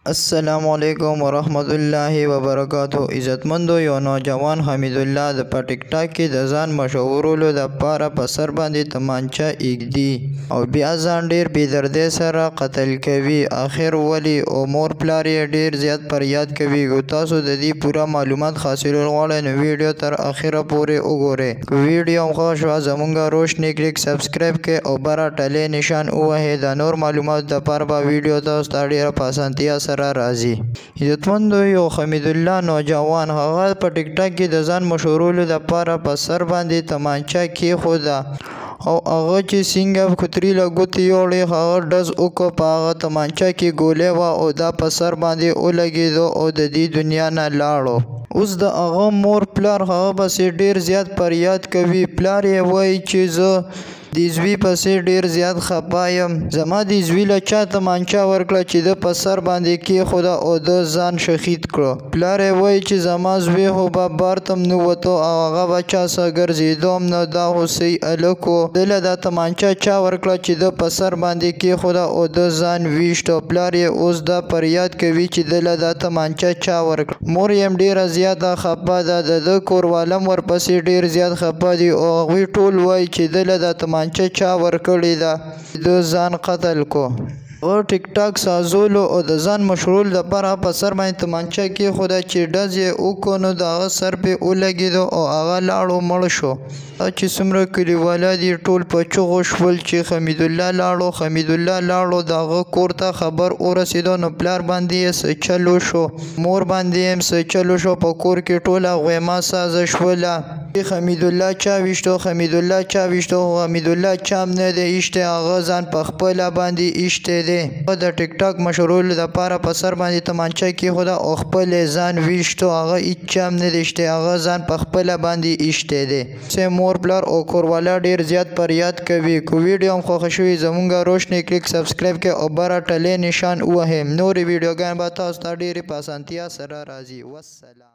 السلام علیکم ورحمت الله وبرکاتو. عزتمندو، یو نوجوان حمیدالله د په ټیک ټاک کې د ځان مشهورولو دپاره په سر باندې تمانچه ایږدي او بیا ځان ډیر بې دردۍ سره قتل کوي. اخر ولې؟ او مور پلار یې ډیر زیات فریاد کوي. که تاسو د دې پوره معلومات حاصلول غواړئ نو ویډیو تر اخره پورې وګورئ. که ویډیو مو خوښه شوه زمونږ روشني کلیک سبسکرایب کړئ او بره ټلې نشان ووهئ. د نور معلوماتو دپاره به ویډیو تاسو ته ډیره په اسانتیا سره راځي. عزتمندو، یو حمیدالله نوجوان هغه په ټیک ټاک کې د ځان مشهورولو دپاره په سر باندې تمانچه کیښوده او هغه چې څنګه کوتري له ګوتې یوړې، هغه ډز وکړ، په هغه تمانچه کې ګولۍ وه او دا په سر باندې ولګېدو او د دې دنیا نه لاړو. اوس د هغه مور پلار هغه پسې ډیر زیات فریاد کوي. پلار یې وایي چې زه د زوی پسې ډیر زیات خپه یم، زما د زوی له چا تمانچه ورکړه چې ده په سر باندې کیښوده او ده ځان شهید کړو. پلار یې وایي چې زما زوی خو به بار ته هم نه وتو او هغه به چا سره ګرځېدو هم نه، دا خو صحیح هلک و، ده له دا تمانچه چا ورکړه چې ده په سر باندې کیښوده او ده ځان ویشت. او پلار یې اوس دا فریاد کوي چې ده له دا تمانچه چا ورکړه. مور یې هم ډیره زیاته خپه ده، د ده کورواله هم ورپسې ډیر زیات خپه دي او هغوی ټول وایي چې ده له دا تمانچه چا ورکړې ده، ده ځان قتل کو. هغه ټیک ټاک سازولو او د ځان مشهورولو دپاره په سر باندې تمانچه کیښوده چې ډز یې وکړو نو د هغه سر پرې ولګېدو او هغه لاړو مړ شو. چې څومره کلیواله دي ټول په چغو شول چې حمیدالله لاړو، حمیدالله لاړو. د هغه کور ته خبر ورسېدو نو پلار باندې یې څه چل وشو، مور باندې یې هم څه چل وشو، په کور کې ټوله غیمه سازه شوله. حمیدالله چا ویشتو، حمیدالله چا ویشتو، خو حمیدالله چا هم نه دی ایشتی، هغه ځان په خپله باندې ایشتی دی. د ټیک ټاک مشهورولو دپاره په سر باندې تمانچه کیښوده او خپل یې ځان ویشتو، هغه هیچا هم نه دی ایشتی، هغه ځان په خپله باندې ایشتی دی. مور پلار او کورواله ډیر زیات فریاد کوي. که ویډیو هم خوښه شوي زمونږ روشني کلیک سبسکرایب کړئ او بره ټلې نشان ووهئ. نورې ویډیوګانې به تاسو ته ډېرې په اسانتیا سره راځي. والسلام.